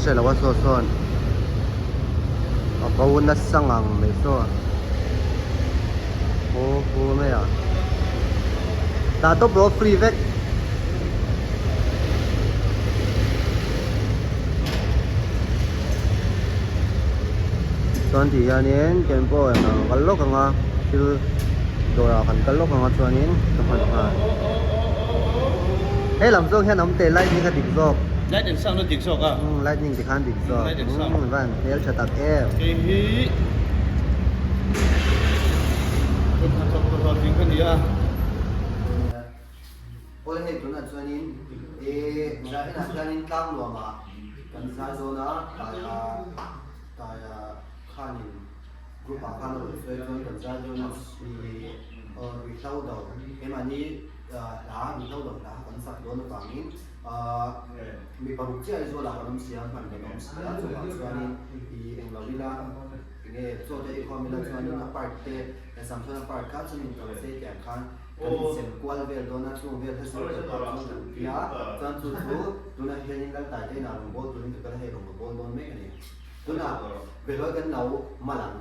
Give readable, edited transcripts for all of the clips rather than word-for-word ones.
hre lo a saw sawn a bo nasa ngang mai saw haw haw mai a dah tawp rawh free vek. Chuan tih hianin tempo ah kan kal lawk ang a thil dawrah kan kal lawk ang a chuanin ka hman nghal he lam zawk hian awm teh lightning a dik zawk lightning sound a dik zawk a umm lightning ti khan dik zawk umm van hmel tha tak em kei hi kut hnathawk tu hlawhtling ka ni a. Awle hei tunah chuanin eh zaninah hianin tlang nuamah kan zai dawn a taia taia khanin group ah khan a rawn sawi chuan kan zai dawn a ih ruihhlo do keimahni hla ruihhlo do hla kha kan sak dawn avangin ah mi paruk chiah Aizawl ah kan awm si a hman kan awm si a chuvang chuanin ih englo ila enge chaw te ei khawm ila chuanin a part te Samsona part kha chumin kan sei tih ang khan Kan insem kual vel dawn a, chung vel kha zir vel pah chuan kan ti a, chuan chu chu tunah hianin Laltai te inah rawn bawl turin ka kal a, hei rawn ka bawl dawn mek a ni. Tunah behlawi kan lo mal ang.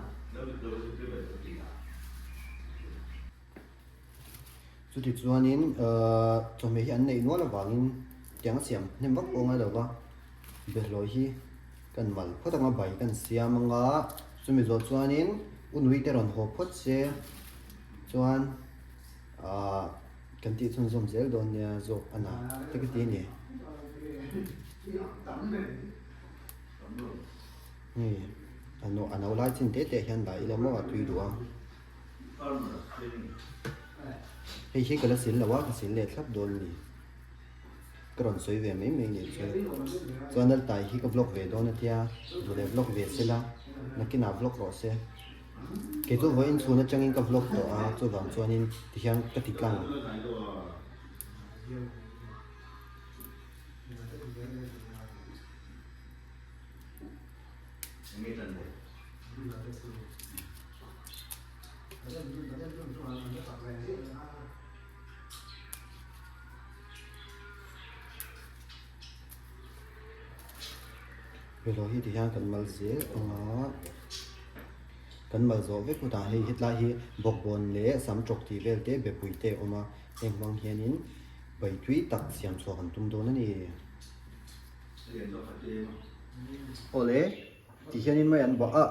Chuti chuanin chawhmeh hi an neih nual avangin tiang a siam hnem vak pawh ngai lo va, behlawi hi kan mal phawt ang a, bai kan siam ang a, chumi zawh chuanin u nui te rawn haw phawt se. Chuan ahh kan tih chhunzawm zel dawn nia zawk a na te ka ti a ni. Hei a no a no lai chin te te hian dah ila maw a tui duh a. Hei hi ka la sil lo a ka sil leh thlap dawn a ni. Ka rawn sawi ve mai mai nih chu. Chuan Laltai hi ka vlog ve dawn a tia duh leh vlog ve sela nakinah vlog rawh se. Kei chu vawiin chhun atangin ka vlog tawh a, chuvang chuanin tihian ka ti tlang. Helo hi tihian kan mal zel ang a. Kan mal zawh vek hutah hei hetlai hi bawkbawn leh sam tawk tih vel te bepui te a awm a, heng hmang hianin baitui tak siam chhuah kan tum dawn a ni. Awle, ti hianin mai an bawh a,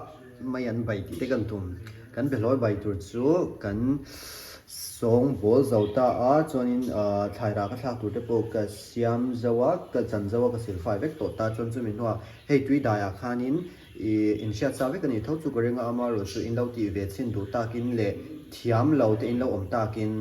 mai an bai tih te kan tum. Kan behlawi bai tur chu kan sawng bawl zo ta a, chuanin ah thlai rah ka thlak tur te pawh ka siam zo a, ka chan zo a, ka silfai vek tawh ta chuan chumi hnuah hei tui daiah khanin Ih, inhriat sa vek a ni tho chu ka ring a, amaherawh chu in lo tih ve chhin duh takin leh thiam lo te in lo awm takin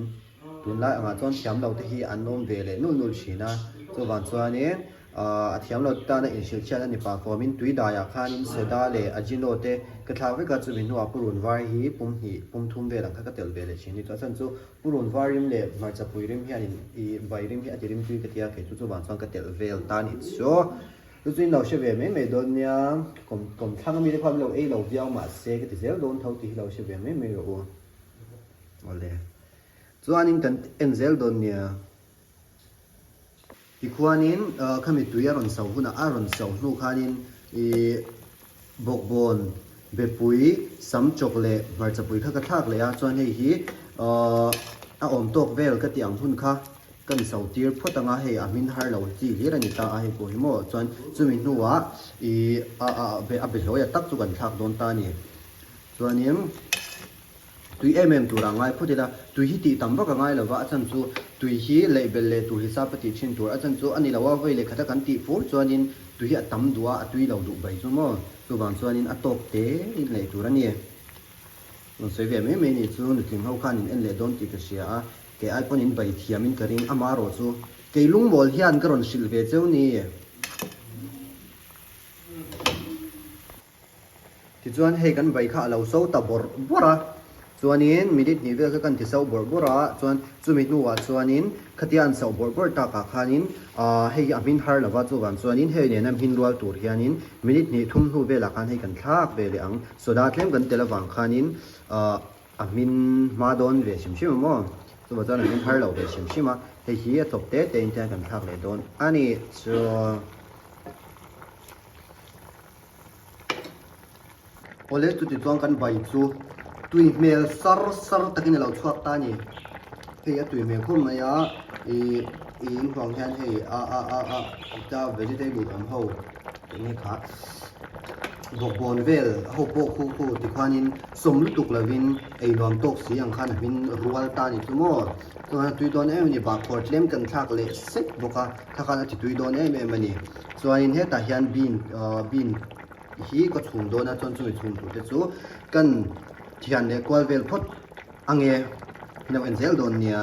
tunlai angah chuan thiam lo te hi an awm ve leh nul nul thin a, chuvang chuanin ah a thiam lo tana inhrilh chhiat a ni pah fawmin tui daiah khanin soda leh ajino te ka thlak vek a, chumi hnuah purun var hi pum hnih pum thum vel ang kha ka telh ve leh thin a ni chuan a chhan chu purun var rim leh hmarcha pui rim hianin ih bai rim hi a ti rim tui ka ti a, kei chu chuvang chuan ka telh vel ta a ni chu. Chu chu in lo hre ve mai mai dawn nia, kawm kawm thlang ami te khuan min lo ei lo viau mahse ka ti zel dawn tho tih hi lo hre ve mai mai rawh u. Awle. Chuanin kan en zel dawn nia. Tikhuanin khami tui a rawn so hunah a rawn so hnu khanin ih bawkbawn bepui sam chawk leh hmarchapui kha ka thlak leh a, chuan hei hi a awm tawk vel ka tih ang hun kha Kan so tir phawt anga hei a hmin har lo chi hlir a ni ta a hei pawh hi maw chuan chumi hnuah ih a a a behlawi a tak chu kan thlak dawn ta a ni. Chuanin tui em em tur a ngai phawt ila tui hi tih tam vak a ngai lova a chhan chu tui hi leih belh leh tur hisap a tih thin tur a chhan chu a ni lo a vawi leh khata kan tih fur chuanin tui hi a tam duh a a tui lo duh bai chu maw chuvang chuanin a tawk te in leih tur a ni. Rawn sawi ve mai mai ni chu nutling ho khan in en leh dawn tih ka hria a. Kei ai pawn in bai thiam in ka ring ama rawh chu kei lungmawl hian ka rawn hrilh ve cheu ni. Tichuan hei kan bai kha a lo so ta bawrh bawrh a, chuanin minute hnih vel kha kan ti so bawrh bawrh a, chuan chumi hnuah chuanin khatia an so bawrh bawrh takah khanin ahh hei hi a hmin har lova chuvang chuanin hei nena hmin rual tur hianin minute hnih thum hnu velah khan hei kan thlak ve leh ang, soda tlem kan tel avang khanin ahh. A hmin hma dawn ve hrim hrim a maw? Chuvah chuan a hmin har lo ve hrim hrim a, hei hi a chawp te te in hian kan thlak leh dawn a ni. Chu. Awle chuti chuan kan bai chu tui hmel sar sar takin a lo chhuak ta a ni. Hei a tui hmel khawp mai a, ih ih inhnuang hian hei a a a a ta vegetable awm ho eng nge kha bawkbawn vel ho pawh khu khu tikhuanin sawm lutuk lovin ei nuam tawk si ang khan a hmin rual ta a ni chu maw. Chuan a tui dawn em a ni, bahkhawr tlem kan thlak leh sek bawk a, thla khan a ti tui dawn em em a ni. Chuanin hetah hian bean ah bean hi ka chhum dawn a, chuan chumi chhum tur te chu kan thian leh kual vel phawt ange min lo en zel dawn nia.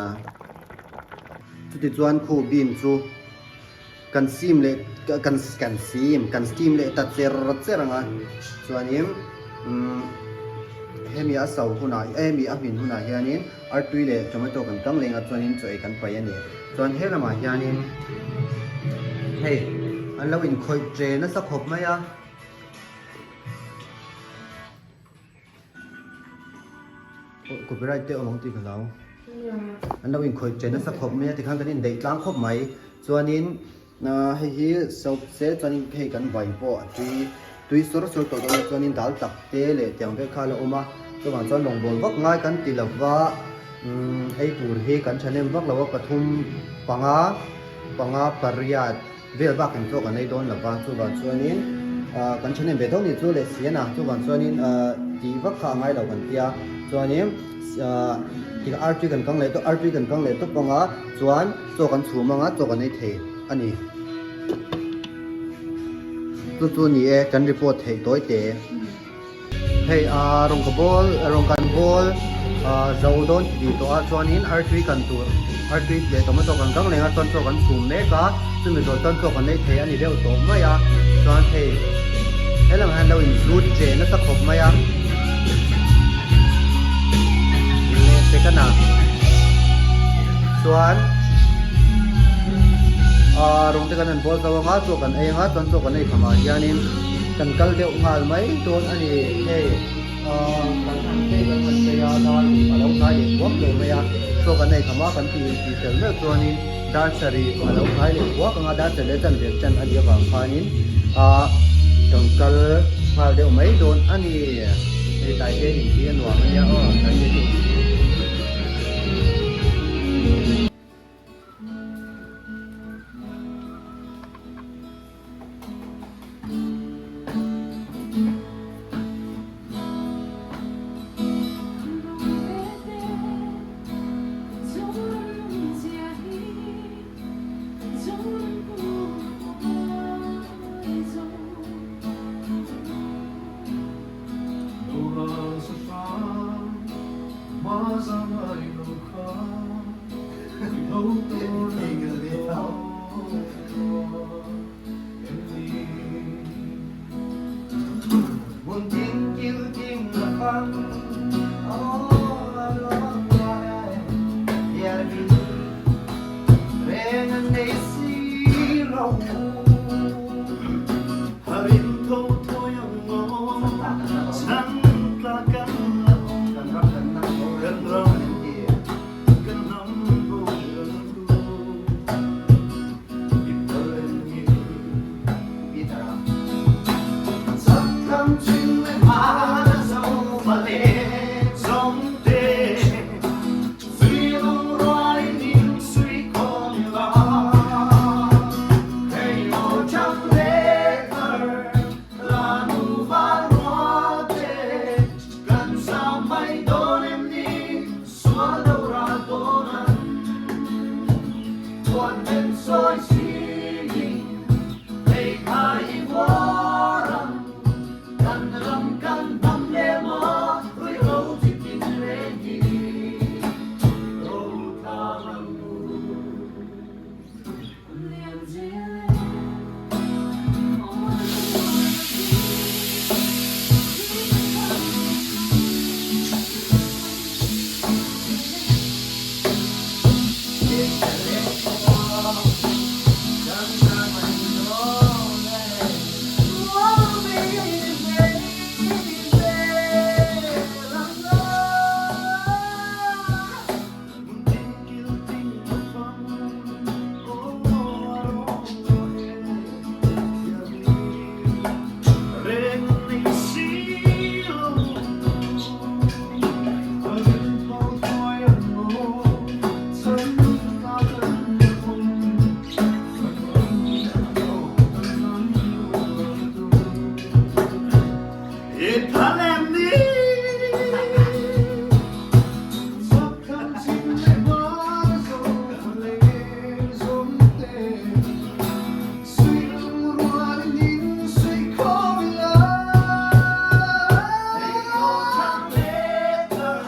Chuti chuan khu bean chu kan sim leh kan kan sim kan steam leh ta cher cher ang a, chuanin umm hemi a so hunah hemi a hmin hunah hianin artui leh tomato kan kang leng a chuanin chaw ei kan paih a ni. Chuan he lamah hianin hei an lo inkhawih che nasa khawp mai a. Copyright te awm ang tih ka hlau. An lo inkhawih che nasa khawp mai a tikhan kan indaih tlang khawp mai. Chuanin hei hi soap se chuanin hei kan vai pawh a tui tui sawr sawr tawh dawn a chuanin dal tak te leh tiang vel kha a la awm a. Chuvang chuan rawngbâwl vak ngai kan ti lo va, ei tur hi kan thahnem vak lo a, pathum panga panga pariat vel bak in chaw kan ei dawn lo va, chuvang chuanin kan thahnem ve tho ni chu leh si a na, chuvang chuanin tih vak kha a ngai lo kan tia, chuanin tikah artui kan kang leh tawp artui kan kang leh tawp anga chuan chaw kan chhum anga chaw kan ei thei a ni. Chu chu ni e kan report theih tawi te. Hei ah rawng ka bawl rawng kan bawl ah zo dawn ti tih tawh a chuanin artui kan tur artui leh tomato kan kang leng a chuan chaw kan chhum mek a chumi zawh chuan chaw kan ei thei a ni deuh tawh mai a chuan hei helamah hian lo in zut che nasa khawp mai a leh second ah chuan ah rawng te kan han bawl zo anga chaw kan ei anga chuan chaw kan ei khamah hianin. Kan kal deuh nghal mai dawn a ni. Hei kan han phei kan han phei a, dar a lo hnai leh buak lo mai a, chaw kan ei kham a, kan tih intih fel meuh chuanin dar sarih a lo hnai leh buak ang a, dar sarih leh chan ve chan a nih avang khanin kan kal nghal deuh mai dawn a ni. Hei tlai te intih a nuam a nia aw, tlai te intih. em ni? Chak thlang chhim leh hmar zo leng zawm te Suih lung rual in in suih khawm ila. Hei aw thlang leh thar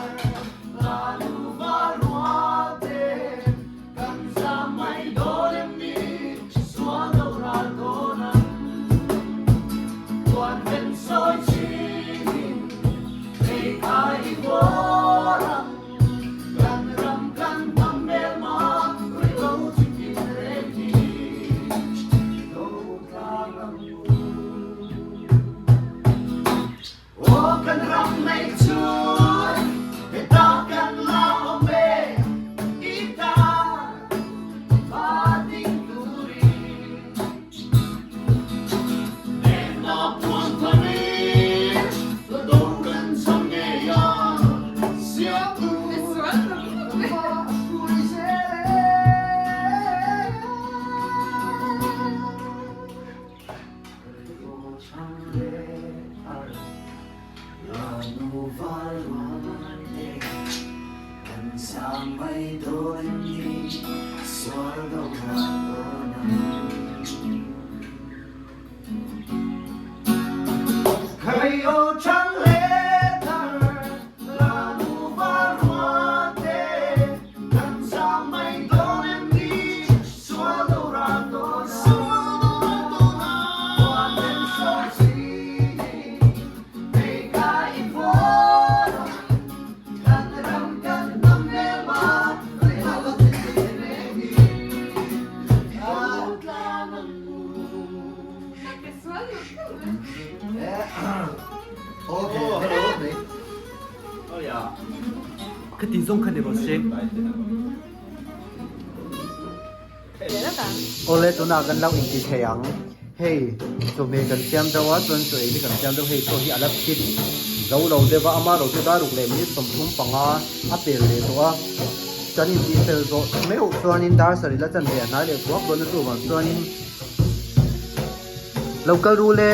la nu val rual te Kan zam mai dawn em ni sual lo ral dawn ang. Tuan ven sawi chingin hei kai i bawr ang. Kan ram kan hnam hmelma ruihhlo chitin reng hi do tlang ang u. Aw kan ram nei chun heta kan la awm e i tan va ding turin. Nena puan tharin la do kan cham ngei a siamtu lamah hruai zel e. Khati zawng kha ni rawh se. Awle tunah kan lo inti thei ang. Hei chawhmeh kan siam deuh a chuan chaw ei te kan siam deuh hei chaw hi a la fit zo lo deuh a ama erawh chu dar ruk leh minute 35 a pel leh tawh a. Kan intih fel zawh meuh chuanin dar sarih la chan ve a hnai leh thuak dawn a chuvang chuanin lo kal rul e.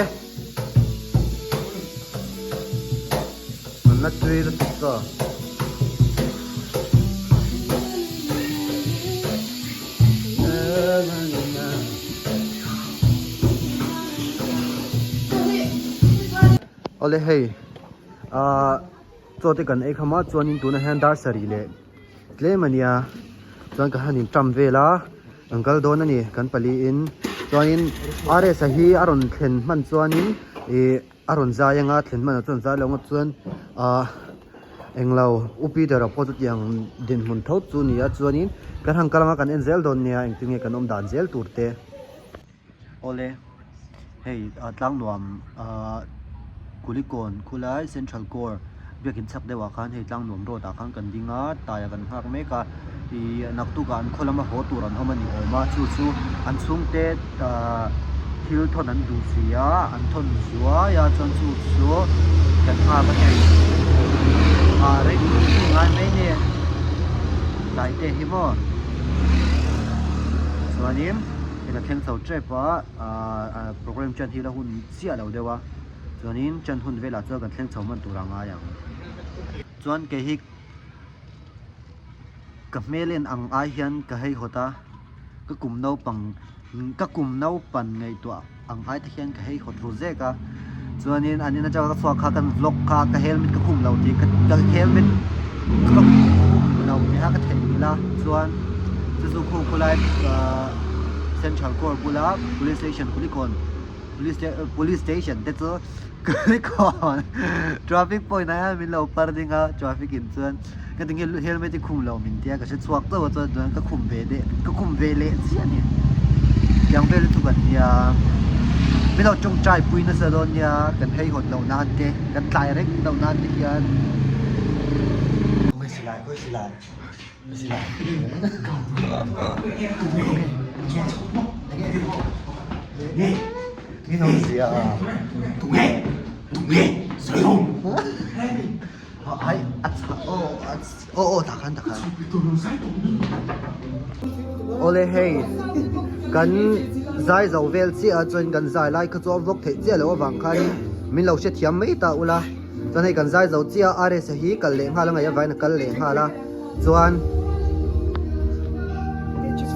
An la tui lutuk ta. Awle hei ah chaw te kan ei kham a chuanin tunah hian dar sarih leh tlem a nia chuan ka han in ṭam vel a an kal dawn a ni kan pali in chuanin RS a hi a rawn thlen hman chuanin ih a rawn zai anga thlen hman ah chuan zai lo ngawt chuan ah englo U Peter a pawh chutiang dinhmun tho chu a ni a chuanin kan han kal anga kan en zel dawn nia engtin nge kan awm dan zel tur te. Awle hei tlang nuam ah Kulikawn khulai Central Core biakin chhak deuh ah khan hei tlang nuam road ah khan kan ding a tai ah kan nghak mek a ih naktuk ah an khaw lama haw tur an awm a ni awm a chu chu an chhungte ah thil thawn an duh si a an thawn zuai a chuan chu chu kan nghak a ni ah rei ngai mai a ni tlai te hi maw chuanin. Hei ka thleng chho tep a ahh program chan hi la hun chiah lo deuh a chuanin chan hun velah chuan kan thleng chho hman tur a ngai ang chuan kei hi ka hmel en ang ai hian ka hei hawt a ka kum naupang ka kum naupan ngaihtuah ang ai te hian ka hei hawt ru zek a chuanin an in atanga ka chhuak kha kan vlog kha ka helmet ka khum lo tih ka helmet ka khum lo tih kha ka theihnghilh a chuan chu chu khu khulai ahh central court bula police station kulikawn police police station te chu kulikawn traffic point ah hian min lo par ding a traffic in chuan ka ti nge helmet hi khum lo min tia ka hre chhuak chauh a chuan chuan ka khum ve leh ka khum ve leh chiah a ni tiang vel chu kan nia min lo tawngtai pui nasa dawn nia kan hei hawt loh nan te kan tlai reng loh nan te hian silai khawi silai silai min awm zia tunge tunge sawi ho Ai a chhah aw aw aw tah khan tah khan awle hei kan zai zo vel chiah a chuan kan zai lai kha chu a vlog theih chiah loh avang khanin min lo hrethiam mai ta ula. Chuan hei kan zai zo chiah a RS-a hi kal leh nghal a ngaih avangin a kal leh nghal a chuan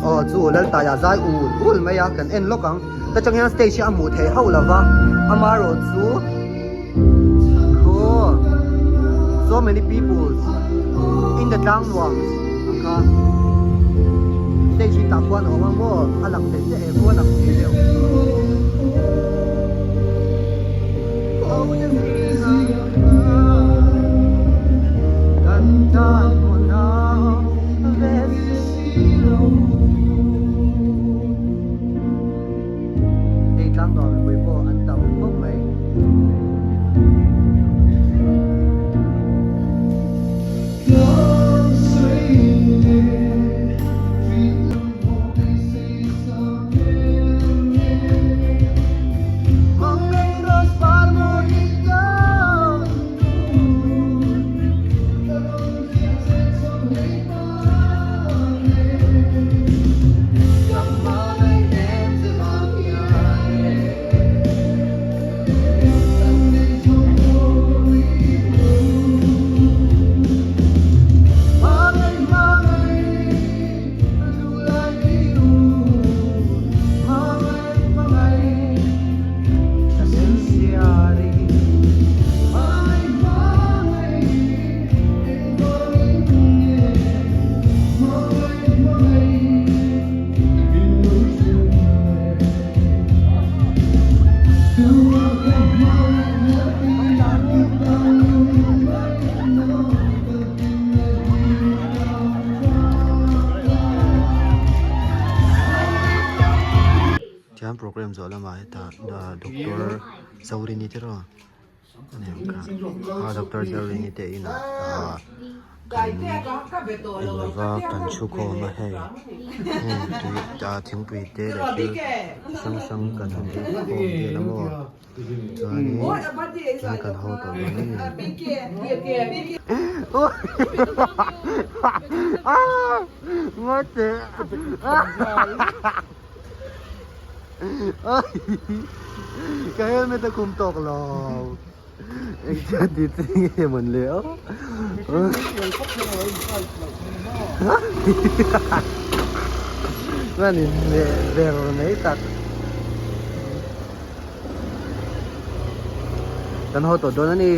aw chu Laltaia zai ul ul mai a kan en lawk ang ta chang hian stage hi a hmuh theih hauh lova amaherawh chu khaw so many people in the tlang nuam ang kha stage hi tah khuan a awm a maw a lang theih chiah e khuan a lang thei deuh. Hei tlangdawr mipui pawh an tam khawp mai. Tihian program zawh lamah hetah doctor Zorini te rawh ani ang kha a doctor Zorini te inah ah kan inlova kan thu khawm a hei heng tui ah thingpui te leh thil chi hrang hrang kan han ei khawm vel a maw chuanin tihian kan ho tawh dawn a ni. Ka helmet a khum tawk lo engtia ti chi nge mawn le aw chuan in leh ber mai tak kan haw tawh dawn a ni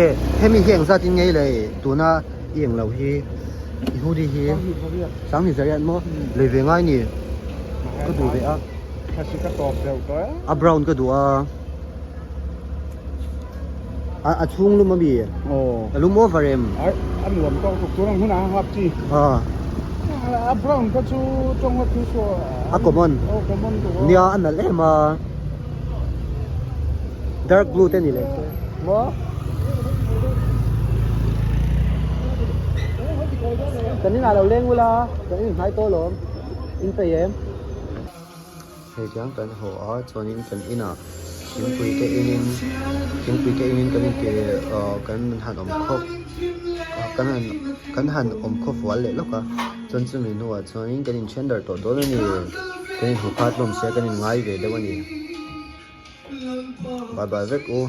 e hemi hi engzat in ngei lei tuna i englo hi i hoodie hi Sanghni zariat maw lei ve ngai ni ka duh ve a a brown ka duh a a chhung lum ami a lum over em a nuam tawk tuk tur ang hunah a hap chi a brown kha chu tawng a thu saw a common nia a nalh em a dark blue te ni leh se maw kan inah lo leng ula kan in hnai tawh alawm in peih em hei chuan kan haw a chuanin kan inah thingpui te inin thingpui te inin kan inti ah kan han awm khawp kan han kan han awm khawp fual leh lawk a chuan chumi hnuah chuanin kan in then darh tawh dawn a ni kan inhmu khat hlawm sia kan in ngai ve deuh a ni bye bye vek u.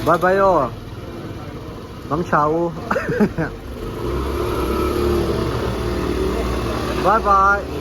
Bye bye aw bang tha u bye bye.